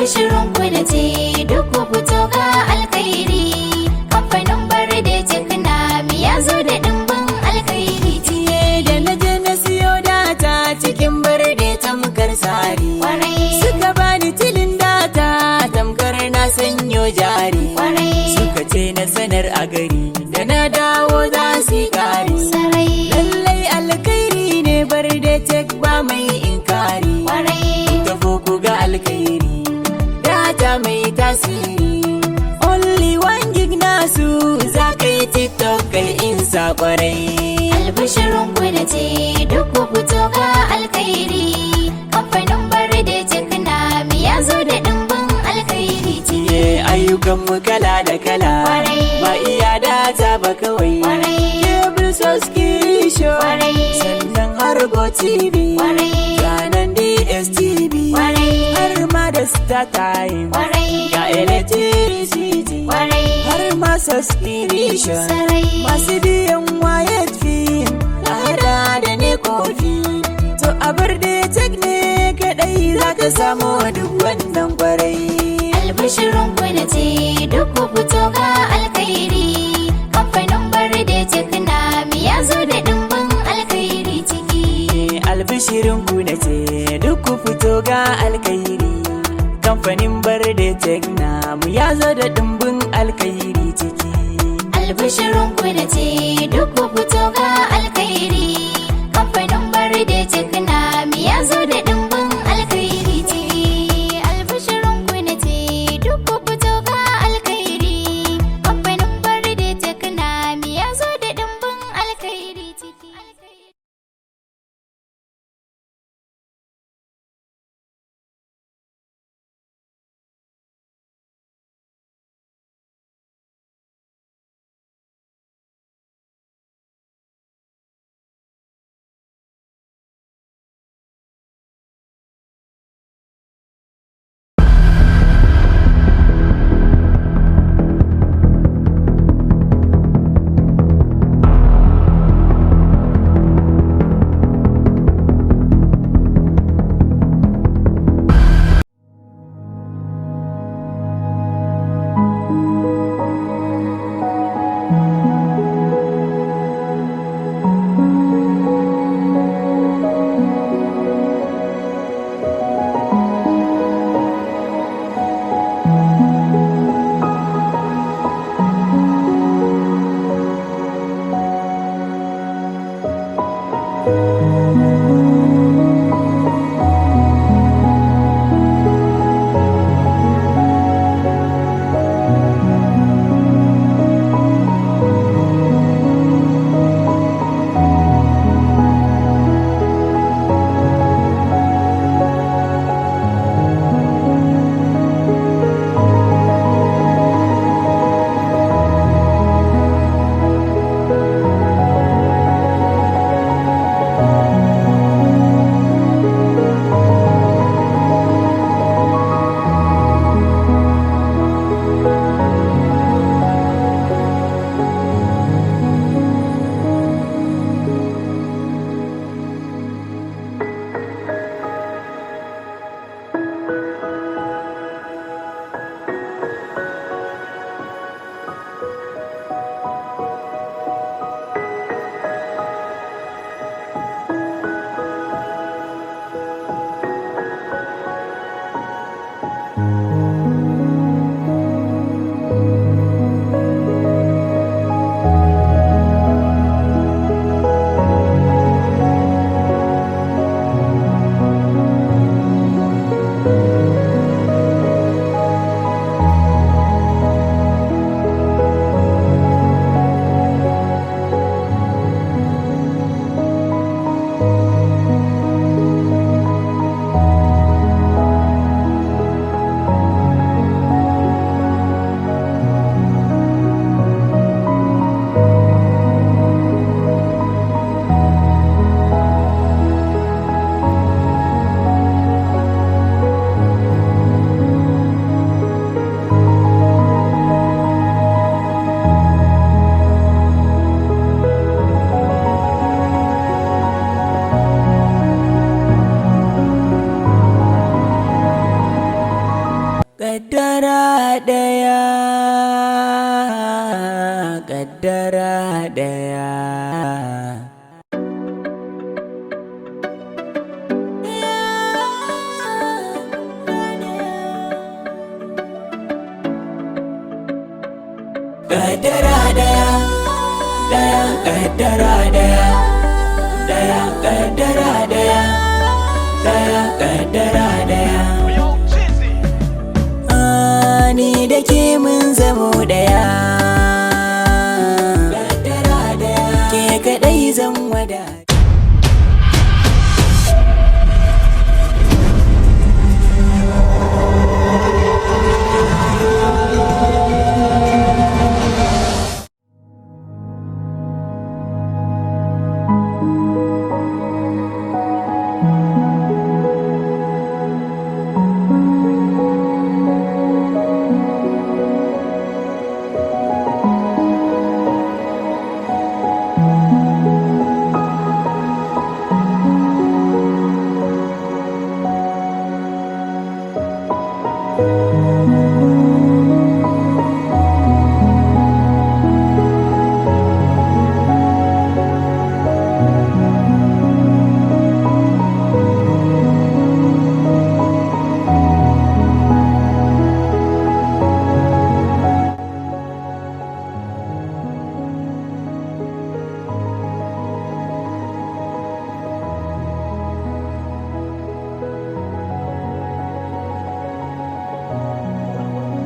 Albishirin ku na ce duk ku fito ga alkhairi. Kamfanin Barde Teknami ya zo da ɗimbin alkhairi. Iye da na je na siyo data cikin Barde tamkar sari. Kwarai. Suka bani tilin data tamkar na sanyo jari. Kwarai. Suka ce na sanar a gari da na dawo za su yi ƙari. Sarai. Lallai alkhairi ne Barde Tech ba mai inkari. Kwarai. Tafi ku ga alkhairi data mai tasiri. Only 1 gig nasu za ka yi TikTok kai Insta kwarai. Albishirin ku na ce duk ku fito ga alkhairi. Kamfanin Barde Teknami ya zo da ɗimbin alkhairi. Iye ayyukanmu kala da kala. Kwarai. Ba iya data ba kawai. Kwarai. Cable subscription. Kwarai. Sannan har GOtv. Kwarai. Sanan DSTV. Kwarai. Har ma da StarTimes. Kwarai. Ga electricity. Kwarai. Har ma subscription. Sarai. Masu biyan wayar fee a hada da ne kofi. To a Barde Tech ne kadai za ka samu duk wannan kwarai. Albishirin ku na ce duk ku fito ga alkhairi. Kamfanin Barde Teknami ya zo da ɗimbin alkhairi ciki. Albishirin ku na ce duk ku fito ga alkhairi. Kamfanin Barde Tech namu ya zo da ɗimbin alkhairi ciki. Albishirin ku na ce duk ku fito ga alkhairi. Kamfanin Barde Teknami ya zo da ɗimbin alkhairi ciki. Albishirin ku na ce duk ku fito ga alkhairi. Kamfanin Barde Teknami ya zo da ɗimbin alkhairi ciki. Kaddara ɗaya, kaddara ɗaya. Kaddara ɗaya, ɗaya, kaddara ɗaya, ɗaya, kaddara ɗaya, ɗaya, kaddara ɗaya. Ah, ni da ke mun zamo ɗaya. Kaddara ɗaya, ke kaɗai zan wada.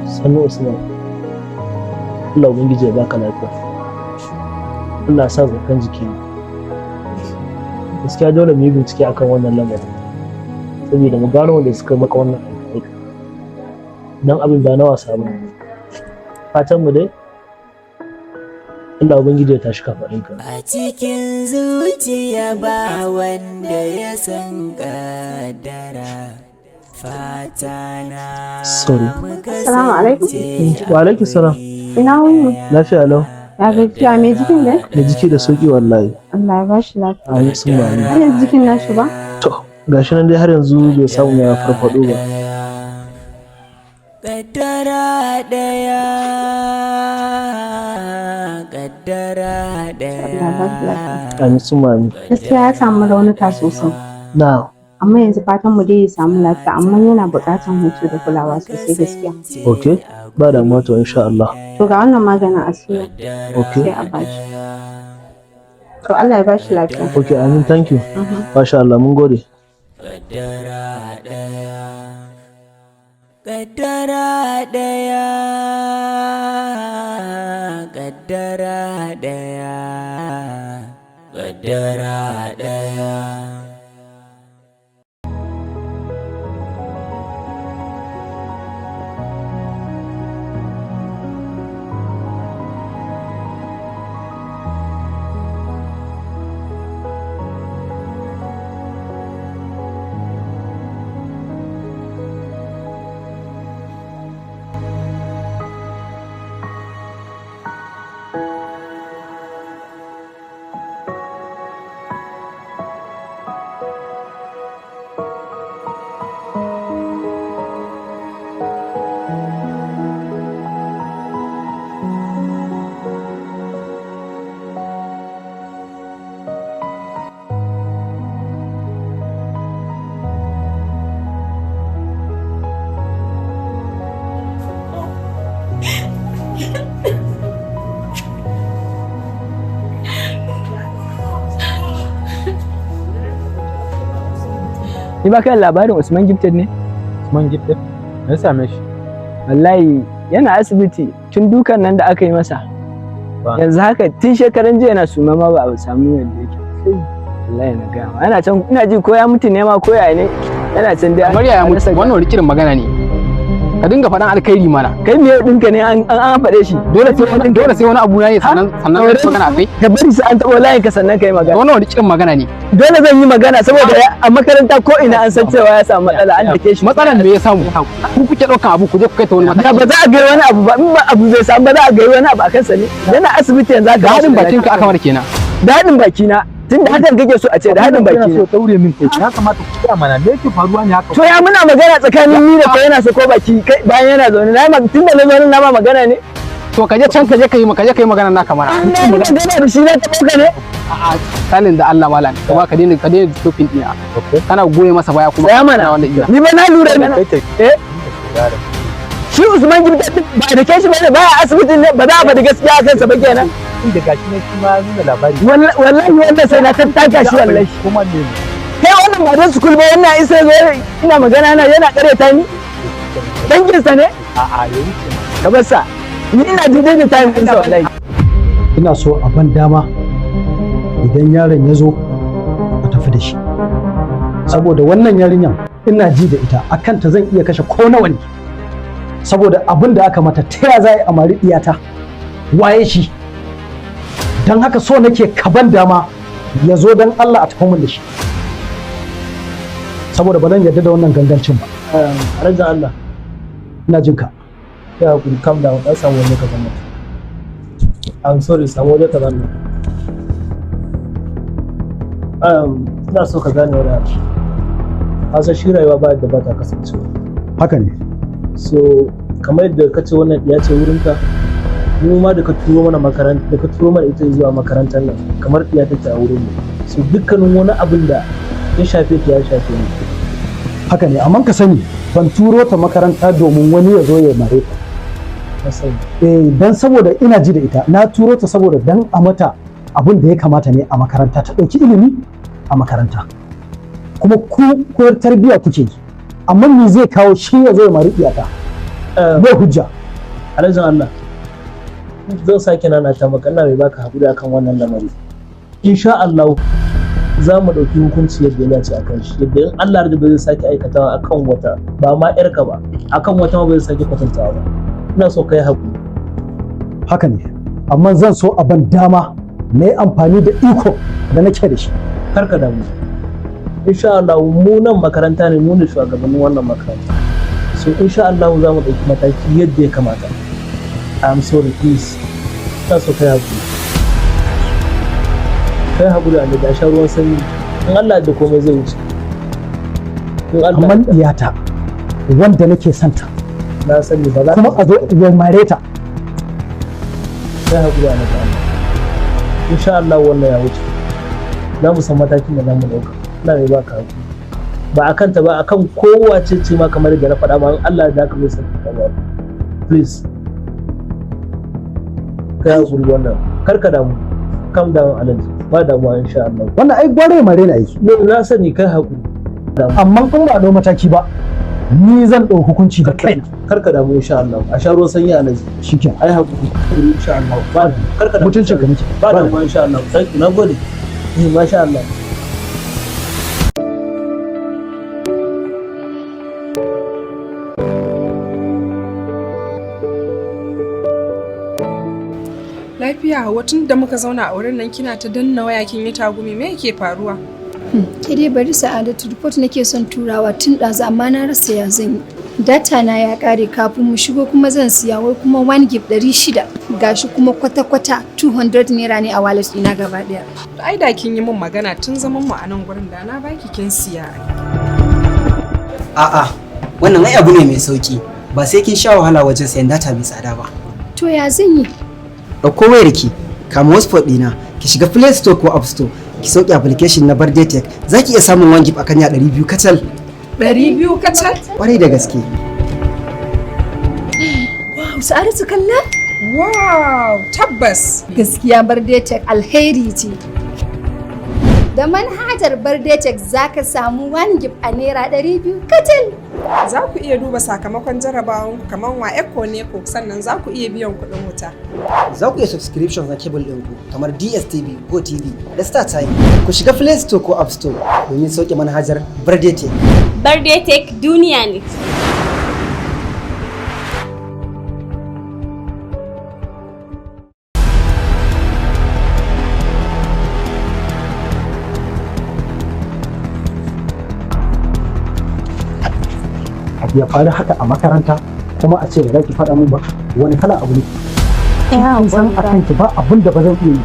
Sannu Usman. Allah Ubangiji ya baka lafiya. Allah ya sa zakan jiki ne. Gaskiya dole mu yi bincike akan wannan lamarin, saboda mu gano wanda suka maka wannan aika. Dan abin ba na wasa ba. Fatan mu dai Allah Ubangiji ya tashi kafaɗinka. A cikin zuciya ba wanda ya san kaddara. Fata na Sorry. mu Assalamu alaikum. kasance. Wa alaikum salam. Ina wuni? Lafiya lau. Ya gajiya, mai jikin ne? Da jiki da sauki wallahi. Allah ya bashi lafiya. Amin sun ba amin. Har yanzu jikin nashi ba? To, gashi nan dai har yanzu bai samu ya farfaɗo ba. Kaddara ɗaya, kaddara Allah ya bashi ɗaya. lafiya. Amin sun ba amin. Gaskiya ya samu raunuka sosai. Na, Amma yanzu fatan mu dai ya samu lafiya, amma yana buƙatar hutu da kulawa sosai gaskiya. Okay. Ba damuwa to, insha Allah. To, ga wannan maganin a siyo Okay. sai a bashi. To, Allah ya bashi lafiya. Okay, amin, thank you. Masha Allah, mun gode. Kaddara ɗaya, kaddara ɗaya, kaddara ɗaya, kaddara ɗaya. Ni ba kan labarin Usman Gifted ne? Usman Gifted? Me same shi? Wallahi yana asibiti tun dukan nan da aka yi masa. Ba. Yanzu haka tun shekaran jiya yana suma ma ba a samu yadda yake. Wallahi na gaya ma. Yana can, ina ji ko ya mutu ne ma ko ya ne. Yana can dai. Kamar yaya an mutu? rasa. Wannan wani kirin magana ne? Ka dinga faɗan alkhairi mana. Kai me ɗinka ne an faɗe shi? Dole sai wani abu na ne sannan Dole. kai magana kai. Ka bari sai an taɓo layin ka sannan ka yi magana. Wannan wani kirin magana ne? Dole zan yi magana saboda a makaranta ko ina an san cewa ya samu matsala, an dake shi. Matsalan me ya samu? Ku kuke ɗaukan abu ku je ku kai ta wani Da mataki. ba za a gai wani abu ba, in ba abu bai samu ba za a gai wani abu a kansa ne. Yana asibiti yanzu haka. Da haɗin bakin ka aka mara kenan. Da haɗin bakina. Tun da hakan kake so a ce da haɗin baki so daure min kai, ya kamata ku tsaya mana. Me yake faruwa ne haka? To ya muna magana tsakanin ni da kai yana sako baki kai bayan yana zaune na ma tun da na zaune na ma magana ne. To ka je can, ka je ka yi magana naka mana. Na yi magana da shi, na taɓo ka ne? A'a, salin da Allah malam, kuma ka daina stopin ɗina. Kana goye masa baya kuma. Tsaya mana. Wanda iya. Ni ba na lura ne. Eh? Shi Usman Gibda ba da kai shi bane, baya asibitin ne, ba za a faɗi gaskiya a kansa ba kenan. Inda gashi ne shi ma nuna labari. Wallahi wannan sai na tattaka shi wallahi. Kuma ne? Kai, wannan ba dan sukul ba, wannan isa zo ina magana na yana kareta ni. Danginsa ne? A'a, ya wuce. Ka bar sa. Ni ina daidai da time ɗinsa wallahi. Ina so a ban dama, idan yaron ya zo a tafi da shi, saboda wannan yarinyan ina ji da ita, a kanta zan iya kashe ko nawa ne, saboda abin da aka mata. Ta ya za a yi amari diyata? Waye shi? Don haka so nake ka ban dama ya zo, don Allah a tafi mun da shi, saboda ba zan yarda da wannan gangancin ba. Alhaji Allah. Ina jin ka. Ya hakuri, calm down, dan samu wani ka zanna. I'm sorry, samu wani ka zanna. Ina so ka gane wani abu. Ka san shi rayuwa ba yadda ba ta kasancewa. Haka ne. So kamar yadda ka ce wannan ɗiya ce wurinka, mu ma da ka turo mana makaranta, da ka turo mana ita zuwa makarantar nan, kamar ɗiya take a wurin mu. So dukkanin wani abin da ya shafe ta ya shafe mu. Haka ne, amma ka sani ban turo ta makaranta domin wani ya zo ya mare ta. Na sani. Eh, dan saboda ina ji da ita na turo ta, saboda dan a mata abin da ya kamata ne a makaranta, ta ɗauki ilimi a makaranta, kuma ku koyar tarbiyya kuke yi. Amma me zai kawo shi ya zo ya mari iyata? Me hujja? Alhajin Allah, zan sake nanata maka, ina mai baka hakuri akan wannan lamari. Insha Allah za mu ɗauki hukunci yadda ya dace akan shi, yadda in Allah da ba zai sake aikatawa akan wata ba, ma yarka ba, akan wata ma ba zai sake kwatantawa ba. Ina so kai hakuri. Haka ne, amma zan so a ban dama na yi amfani da iko da nake da shi. Kar ka damu, insha Allah mu nan makaranta ne, mu ne shugabannin wannan makaranta, so insha Allah za mu ɗauki mataki yadda ya kamata. I'm sorry, please. Ina so kai hakuri, kai hakuri a da sha ruwan sanyi. In Allah da komai zai wuce, in Allah. Amma iyata wanda nake santa Na sani, ba za kuma a zo ya mare ta. Kai hakuri a Allah. Insha Allah wannan ya wuce, za mu san matakin da za mu ɗauka. Ina mai baka hakuri, ba a kanta ba, akan kowace ce ma, kamar yadda na faɗa ma, in Allah da haka zai san ba. Please kai hakuri wannan, kar ka damu. Calm down Alhaji, ba damuwa insha Allah. Wannan ai gware mare na aiki. Na sani, kai hakuri. Amma in ba a ɗau mataki ba, ni zan ɗau hukunci da kaina. Kar ka damu, insha Allah. A sha ruwan sanyi Alhaji. Shikenan. Ai hakuri insha Allah, ba kar ka damu. Mutuncin ka nake. Ba damuwa insha Allah. Thank you, nagode. Eh, masha Allah. Lafiya Hauwa, tun da muka zauna a wurin nan kina ta danna waya, kin yi tagumi, me yake faruwa? Ke dai bari Sa'adatu, report nake son turawa tun ɗazu amma na rasa ya zan yi. Data na ya ƙare kafin mu shigo, kuma zan siya wai kuma 1 gig 600, gashi kuma kwata-kwata 200 naira ne a wallet ɗina gaba ɗaya. To ai da kin yi min magana tun zaman mu a nan gurin, da na baki kin siya. A'a, wannan ai abu ne mai sauki. Ba sai kin sha wahala wajen sayan data mai tsada ba. To ya zan yi? Ɗauko wayarki, kama hotspot ɗina, ki shiga Play Store ko App Store, ki sauke application na Bardetech, za ki iya samun 1 gig akan ya 200 kacal. 200 kacal? Kwarai da gaske. Wow, Sa'adatu kalla? Wow, tabbas. Gaskiya Bardetech alheri ce. Da manhajar Bardetech za ka samu 1 gig a naira 200 kacal. Za ku iya duba sakamakon jarabawan ku kamar WAEC ko NECO, sannan za ku iya biyan kuɗin wuta. Za ku iya subscription na cable ɗinku kamar DSTV, GoTV da StarTime. Ku shiga Play Store ko App Store domin sauke manhajar Bardetech. Bardetech duniya ne. Abu ya faru haka a makaranta kuma a ce ba za ki faɗa min ba, wani kala abu ne? Kin san a kanki ba abin da ba zan iya yi.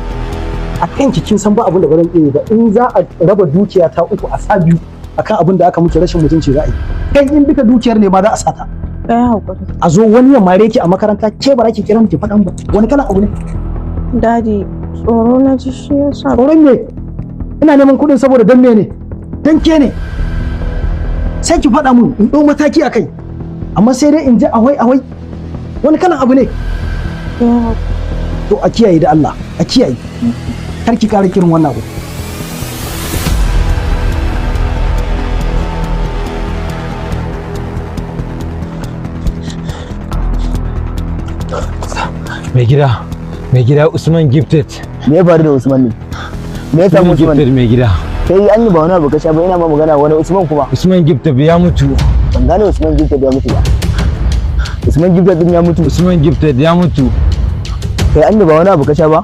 A kanki kin san ba abin da ba zan iya yi ba. In za a raba dukiya ta uku a sa biyu akan abin da aka miki, rashin mutunci za a yi. Kai, in duka dukiyar ne ma za a sata. Kai hakuri. A zo wani ya mare ki a makaranta, ke ba za ki kira mu ki faɗan ba? Wani kalan abu ne? Daddy, tsoro na ji, shi yasa. Tsoron me? Ina neman kuɗin saboda dan me ne? Dan ke ne. Sai ki faɗa mun in ɗau mataki a kai, amma sai dai in ji awai awai. Wani kalan abu ne? To, a kiyaye da Allah, a kiyaye, kar ki ƙara kirin wannan abu. Mai gida, mai gida, Usman Gifted. Me ya faru da Usman ne? Me ya samu Usman? Gifted, mai gida. Kai, an yi ba wani abu ka sha ba, ina ma magana, wani Usman kuma? Usman Gifted ya mutu. Ban gane Usman Gifted ya mutu ba. Usman Gifted din ya mutu? Usman Gifted ya mutu. Kai, an yi ba wani abu ka sha ba?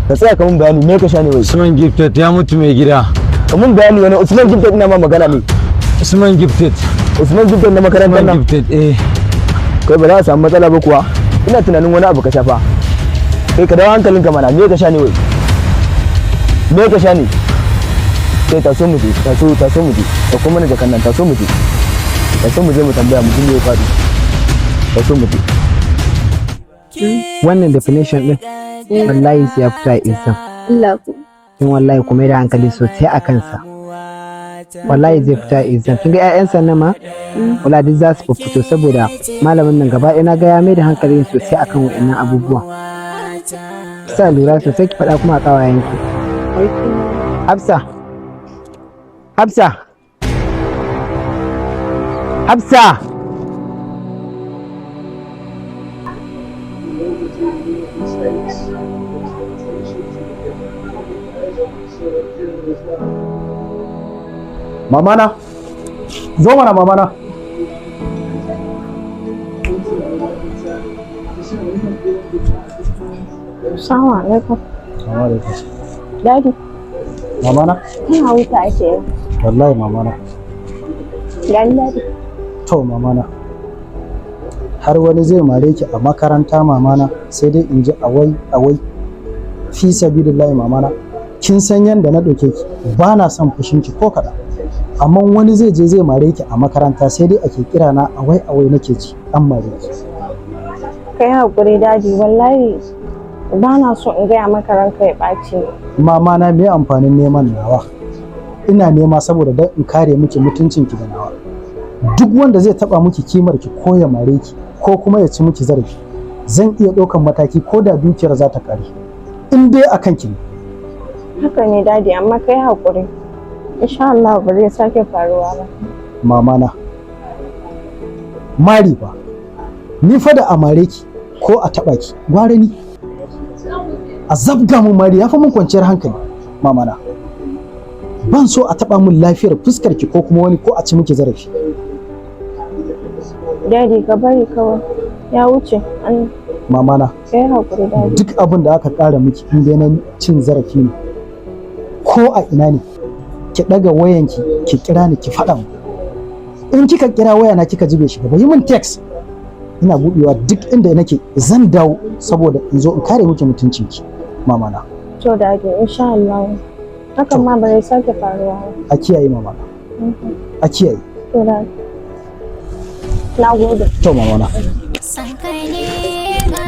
Ka tsaya ka mun bayani, me ka sha ne wai? Usman Gifted ya mutu, mai gida. Ka mun bayani, wani Usman Gifted? Ina ma magana ne. Usman Gifted. Usman Gifted na makarantar nan? Usman Gifted, eh. Kai, ba za a samu matsala ba kuwa? Ina tunanin wani abu ka sha fa. Kai, ka dawo hankalinka mana, me ka sha ne wai? Me ka sha ne? Kai, taso mu je, taso, taso mu je. Dauko mana jakan nan, taso mu je. Taso mu je mu tambaya mu ji me ya faɗi. Taso mu je. Wannan definition din wallahi sai ya fita a exam. Allah ku. In wallahi kuma da hankali sosai a kansa, wallahi zai fita a exam. Kin ga ƴaƴan sannan ma wala duk za su fito, saboda malamin nan gaba ɗaya na ga ya mai da hankali sosai akan wa'annan abubuwa. Sa lura sosai, ki faɗa kuma a ƙawayenki. Hafsa, Hafsa, Hafsa. Mamana, zo mana, mamana. Assalamu alaikum. Assalamu alaikum. Daddy, Mamana. Kana huta ake yau. Wallahi, mamana. Gani, Daddy. To, mamana, har wani zai mare ki a makaranta, mamana, sai dai in ji awai awai. Fi sabilillahi, mamana, kin san yanda na ɗauke ki, ba na son fushin ki ko kaɗan, amma wani zai je zai mare ki a makaranta, sai dai ake kira na, awai awai nake ji an mare ki. Kai hakuri, Daddy, wallahi ba na so in gaya maka ranka ya ɓaci. Mamana, me amfanin neman nawa? Ina nema saboda dan in kare miki mutuncin ki da nawa. Duk wanda zai taba miki kimar ki, ko ya mare ki, ko kuma ya ci miki zarafi, zan iya ɗaukan mataki ko da dukiyar za ta kare, in dai akan ki ne. Haka ne, Daddy, amma kai hakuri. Insha Allah ba zai sake faruwa ba. Mamana, mari ba ni fa, da a mare ki ko a taba ki, gwara ni a zabga mun mari ya fi mun kwanciyar hankali. Mamana, ban so a taba mun lafiyar fuskar ki ko kuma wani ko a ci miki zarafi. Daddy, ka bari kawai. Ya wuce. An Mamana, kai hakuri, Daddy. duk abin da aka ƙara miki in dai na cin zarafi ne, ko a ina ne, ki ɗaga wayanki ki kira ni ki faɗa mu. In kika kira wayana kika ji bai shiga ba, yi min text, ina buɗewa. Duk inda nake zan dawo saboda in zo in kare miki mutuncinki, mamana. To, Daddy, insha Allah. Hakan ma ba zai sake faruwa ba. A kiyaye, mamana, a kiyaye. To, Daddy. Na gode. To, mamana,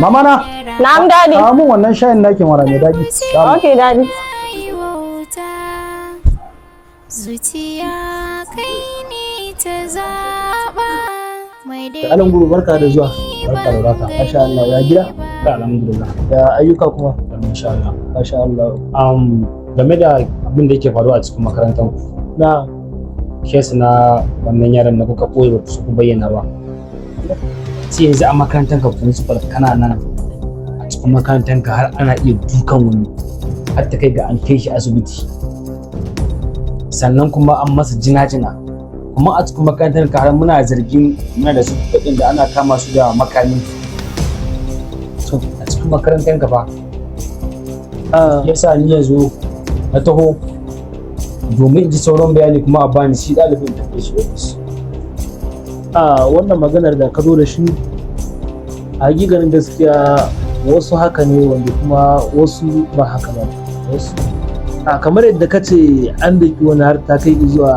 mamana. Na'am, Daddy. Kawo min wannan shayin naki mara mai daɗi. Okay, Daddy. Zuciya kai ne ta zaɓa mai Alan Guru, barka da zuwa. Barka da warhaka. Masha Allah, ya gida? Alhamdulillah. Ya ayyuka kuma? Masha Allah. Masha Allah. Game da abin da yake faruwa a cikin makarantar ku. Na. Case na wannan yaron da kuka koyi ba ku bayyana ba. Sai yanzu a makarantar ka, principal, kana nan a cikin makarantar ka har ana iya dukan wani har ta kai ga an kai shi asibiti. Sannan kuma an masa jina-jina. Kuma a cikin makarantar ka har muna zargin muna da su kuɗin da ana kama su da makami. To, a cikin makarantar ka fa. Yasa ni yanzu na taho domin in ji sauran bayani, kuma a bani shi ɗalibin tafi shi ofis. A wannan maganar da ka zo da shi, a hakikanin gaskiya wasu haka ne, wanda kuma wasu ba haka ba. A kamar yadda ka ce an daki wani har ta kai zuwa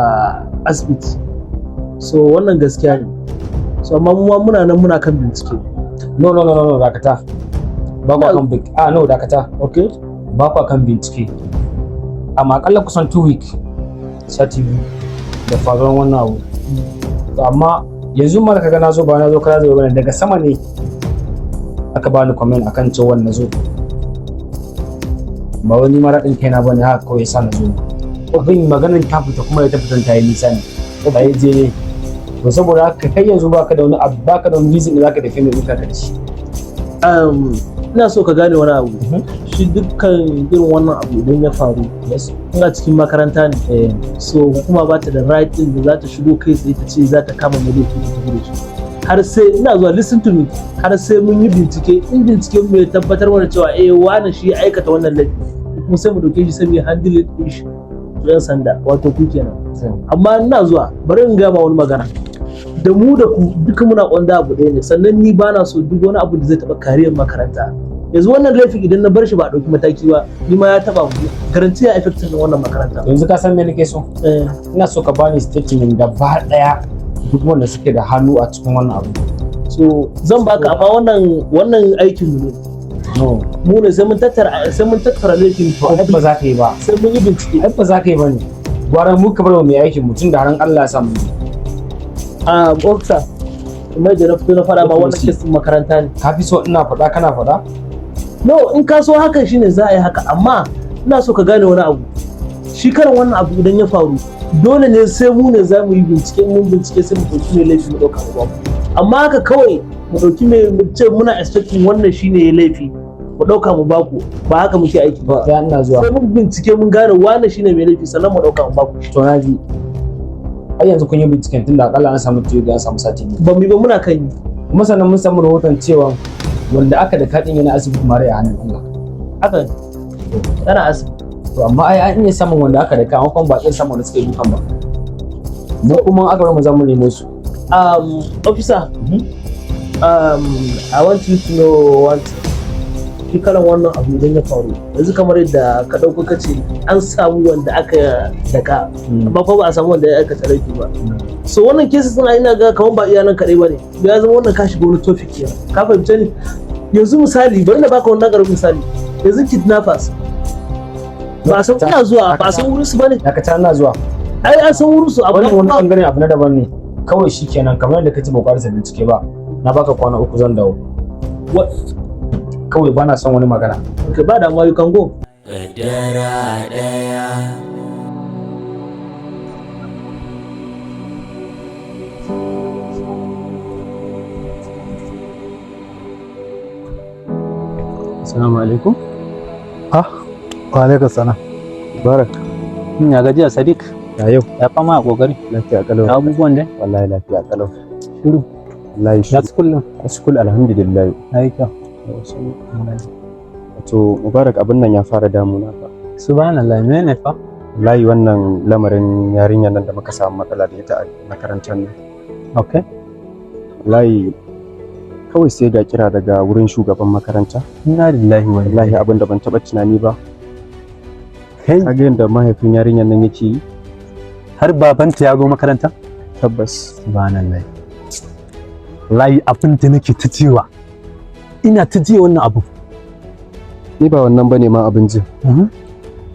asibiti. So wannan gaskiya ne. So amma mu ma muna nan muna kan bincike. No, no, no, no, no, dakata. Ba kwa kan bincike. Ah, no, dakata. Okay. Ba kwa kan bincike. Amma akalla kusan 2 week, sati 2 da faruwar wannan abu. To amma yanzu ma da kaga na zo, ba na zo kana zo bane, daga sama ne aka bani comment akan cewa na zo. Ba wani mara ɗin kaina bane haka kawai yasa na zo. Abin maganar ta fita kuma da ta fitan ta yi nisa ne. Ta yi je ne. To saboda haka kai yanzu baka da wani abu, baka da wani reason da zaka defend ɗin kanka da shi. Ina so ka gane wani abu. Shi dukkan irin wannan abu idan ya faru, ina cikin makaranta ne, so hukuma ba ta da right din da za ta shigo kai tsaye ta ce za ta kama mai laifi ta tafi da shi. Har sai, ina zuwa, listen to me, har sai mun yi bincike. In bincike mu ya tabbatar mana cewa eh, wani shi ya aikata wannan laifi, kuma sai mu dauke shi, sai mu handle din shi to yan sanda, wato ku kenan. Amma ina zuwa, bari in gama wani magana. Da mu da ku duka muna kwanda abu ɗaya ne. Sannan ni bana so duk wani abu da zai taɓa kariyar makaranta. Yanzu wannan laifin idan na bar shi ba a ɗauki mataki ba, ni ma ya taɓa mu, guarantee ya affect din wannan makaranta. Yanzu ka san me nake so? Ina so ka bani statement gaba ɗaya, duk wanda suke da hannu a cikin wannan abu. So zan baka, amma wannan aikin mu ne. No. Mu ne sai mun tattara laifin. To ai ba za ka yi ba. Sai mun yi bincike. Ai ba za ka yi ba ne. Gwara mu ka bar mu mai aikin mutum da har Allah ya samu. Officer, kamar da na fito na faɗa ma, wannan case ɗin makaranta ne. Ka fi so ina faɗa kana faɗa? No, in ka so hakan shine za a yi haka, amma ina so ka gane wani abu. Shi karan wannan abu idan ya faru, dole ne sai mu ne za mu yi bincike. Mun bincike, sai mu ɗauki mai laifi mu ɗauka mu ba. Amma haka kawai mu ɗauki mai, mu ce muna expecting wannan shine ya laifi, mu ɗauka mu baku, ba haka muke aiki ba. Ya, ina zuwa. Sai mun bincike mun gane wane shine mai laifi, sannan mu ɗauka mu baku. To na ji. Ai yanzu kun yi binciken, tunda akalla an samu tiyo, an samu sati 2. Ba mu yi ba, muna kan yi. Kuma sannan mun samu rahoton cewa wanda aka da kaɗin yana asibiti mara a hannun Allah. Haka ne. Yana asibiti. To amma ai an iya samun wanda aka da amma kuma ba iya samun wanda suka yi dukan ba. Mu kuma aka bar mu, za mu nemo su. Officer, I want you to know one thing. Shi kalan wannan abu idan ya faru, yanzu kamar yadda ka ɗauko ka ce an samu wanda aka daka, amma ko ba a samu wanda ya aikata laifi ba. So wannan cases ɗin ina ga kamar ba iya nan kaɗai ba ne. Ya zama wannan ka shiga wani topic kenan. Ka fahimce ni? Yanzu misali, bari na baka wannan ƙaramin misali. Yanzu kidnappers ba a san, ina zuwa, ba a san wurin su bane. Dakata, ina zuwa. Ai an san wurin su. Wannan wani bangaren abu na daban ne. Kawai shi kenan, kamar yadda kace ba ku bincike ba. Na baka kwana 3, zan dawo. Kawai bana son wani magana. Okay, ba damuwa, you can go. Kaddara ɗaya. Assalamu alaikum. Ah, wa alaikum salam. Barak. Ya gajiya, Sadiq? Ya yau? Ya fama a kokari? Lafiya kalau. Ya abubuwan dai? Wallahi lafiya kalau. Shiru. Wallahi Ya school din? School alhamdulillah. Ya yi kyau. Wato Mubarak, abin nan ya fara damuna fa. Subhanallah, mene fa? Wallahi wannan lamarin yarinyar nan da muka samu matsala da ita a makarantar nan. Okay. Wallahi kawai sai ga kira daga wurin shugaban makaranta. Inna lillahi wa Wallahi abin da ban taɓa tunani ba. Kai. Kaga yadda mahaifin yarinyar nan yake yi? Har babanta ya zo makaranta? Tabbas. Subhanallah. Wallahi abin da nake ta cewa, ina ta ji wannan abu. Ni ba wannan bane ma abin jin.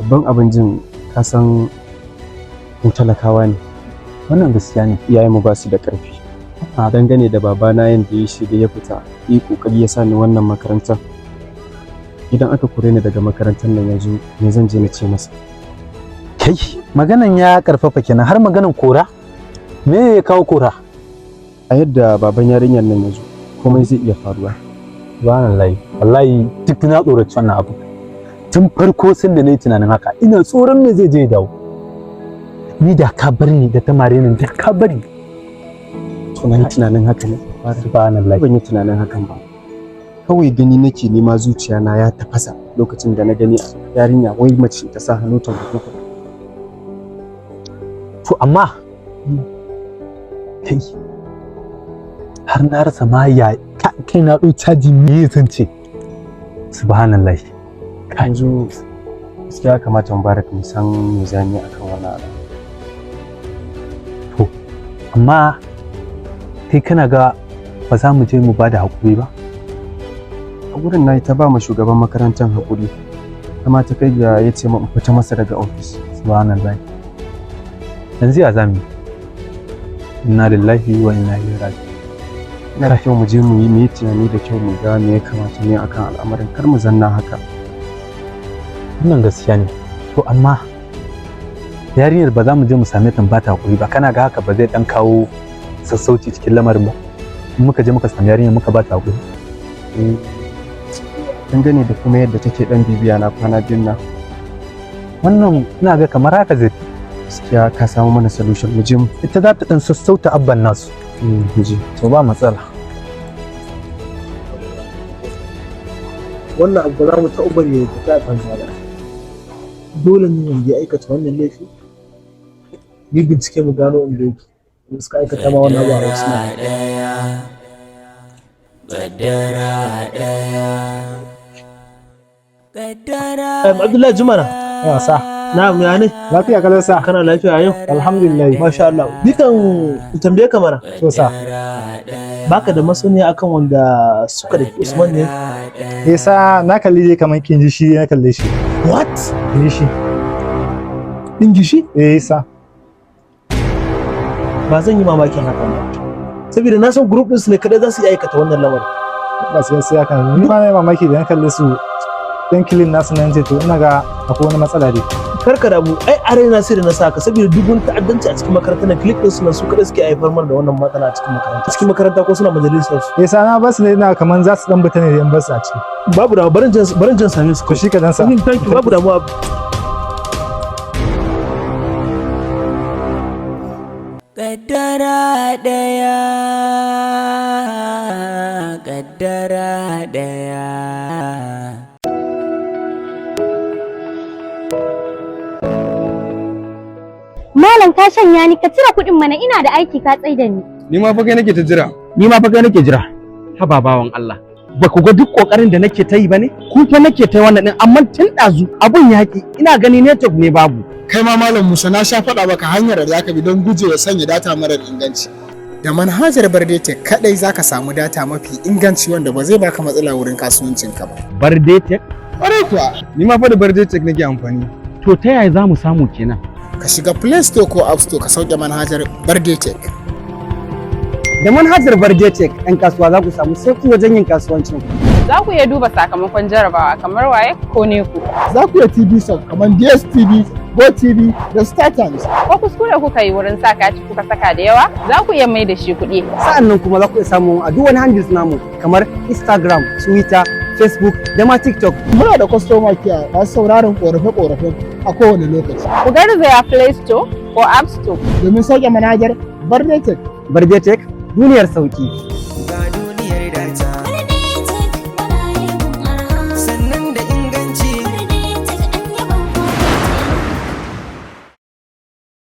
Babban abin jin, ka san mu talakawa ne. Wannan gaskiya ne. Iyayenmu ba su da ƙarfi. Dangane da babana, yanda ya shiga ya fita, yi kokari ya sa ni wannan makarantar. Idan aka kore ni daga makarantar nan yanzu, me zan je na ce masa? Kai, maganan ya karfafa kenan, har maganan kora? Me ya kawo kora? A yadda baban yarinyar nan ya zo, komai zai iya faruwa. Subhanallah, wallahi duk na tsoraci wannan abu. Tun farko sun da na yi tunanin haka, ina tsoron me zai je ya dawo. Ni da ka bar ni da ta mare ni, da ka bari. To na yi tunanin haka ne? Subhanallah. Ban yi tunanin hakan ba. Kawai gani nake nema, zuciya na ya tafasa lokacin da na gani yarinya, wai mace, ta sa hannu ta bugu. To amma kai, har na rasa ma ya kai na ɗau caji, me zan ce? Subhanallah. Yanzu Gaskiya ya kamata Mubarak mu san me zamu yi akan wannan abu. To, amma kai kana ga ba za mu je mu ba da haƙuri ba? A gurin na yi ta ba ma shugaban makarantar haƙuri, amma ta kai ga ya ce min in fita masa daga ofis. Subhanallah. Yanzu ya zamu yi? Inna lillahi wa inna ilaihi raji'un. Ina da kyau mu je mu yi tunani da kyau, mu ga me ya kamata mu yi akan al'amarin, kar mu zanna haka. Wannan gaskiya ne. To, amma yarinyar ba za mu je mu same ta mu ba ta haƙuri ba? Kana ga haka ba zai dan kawo sassauci cikin lamarin ba, in muka je muka sami yarinyar muka ba ta haƙuri? Eh, dangane da kuma yadda take dan bibiya na kwana biyun nan. Wannan ina ga kamar haka zai fi. Gaskiya ka samu mana solution, mu je mu. Ita za ta dan sassauta abban nasu. Mu je. To, ba matsala. Wannan abu ba za mu taɓa bari ya tafi a banza ba. Dole ne wanda ya aikata wannan laifi ni bincike mu gano inda yake, wanda suka aikata ma wannan abu a wasu. Kaddara ɗaya. Kaddara. Abdullahi Jumana. Ya sa. Na'am, ya ne? Lafiya kalau sa. Kana lafiya yau? Alhamdulillah. Masha Allah. Ni kan tambaye ka mana. To sa. Baka da masaniya akan wanda suka da Usman ne? Eh sa, na kalli dai kamar kin ji shi, na kalle shi. What? Kin ji shi. Dingishi? Eh sa. Ba zan yi mamakin hakan ba. Saboda na san group ɗinsu ne kadai za su iya aikata wannan lamarin. Ba su gaskiya kan ni ma na yi mamaki da na kalle su dan kilin nasu nan, ce to ina ga akwai wani matsala dai. Kar ka damu, ai a raina sai da na saka, saboda duk wani ta'addanci a cikin makarantar nan, clique ɗinsu nan su kadai suke haifar mana da wannan matsala a cikin makaranta. Cikin makaranta ko suna majalisar su. Eh sa, na basu ne, ina kaman za su dan bita ne da in basu a ciki. Babu damuwa, barin jan same su. To shi ka dan sa. Thank you, babu damuwa. Kaddara ɗaya. Kaddara ɗaya. Malam, ka shanya ni, ka cire kuɗin mana, ina da aiki, ka tsaida ni. Ni ma fa kai nake ta jira. Ni ma fa kai nake jira. Haba bawan Allah. Ba ku ga duk kokarin da nake ta yi ba ne? Ku fa nake ta yi wannan din, amma tun ɗazu abun yaƙi, ina gani network ne babu. Kai ma Malam Musa, na sha faɗa maka hanyar da zaka bi don gujewa sanya data marar inganci. Da manhajar Bardete kadai zaka samu data mafi inganci wanda ba zai baka matsala wurin kasuwancinka ba. Bardete? Ƙwarai kuwa. Ni ma fa da Bardete nake amfani. To ta yaya za mu samu kenan? Ka shiga Play Store ko App Store ka sauke manhajar Bardetech. Da manhajar Bardetech, 'yan kasuwa za ku samu sauƙi wajen yin kasuwancin ku. Za ku iya duba sakamakon jarabawa kamar WAEC ko NECO. Za ku iya TV sub kamar DSTV, GoTV da StarTimes. Ko kuskure kuka yi wurin sa kati kuka saka da yawa, za ku iya mai da shi kuɗi. Sa'an nan kuma za ku iya samun a duk wani handles namu kamar Instagram, Twitter, Facebook da ma TikTok. Muna da customer care masu sauraron korafe-korafen a kowane lokaci. Ku garzaya Play Store ko App Store. Domin sauke manhajar Bardetech. Bardetech, duniyar sauki.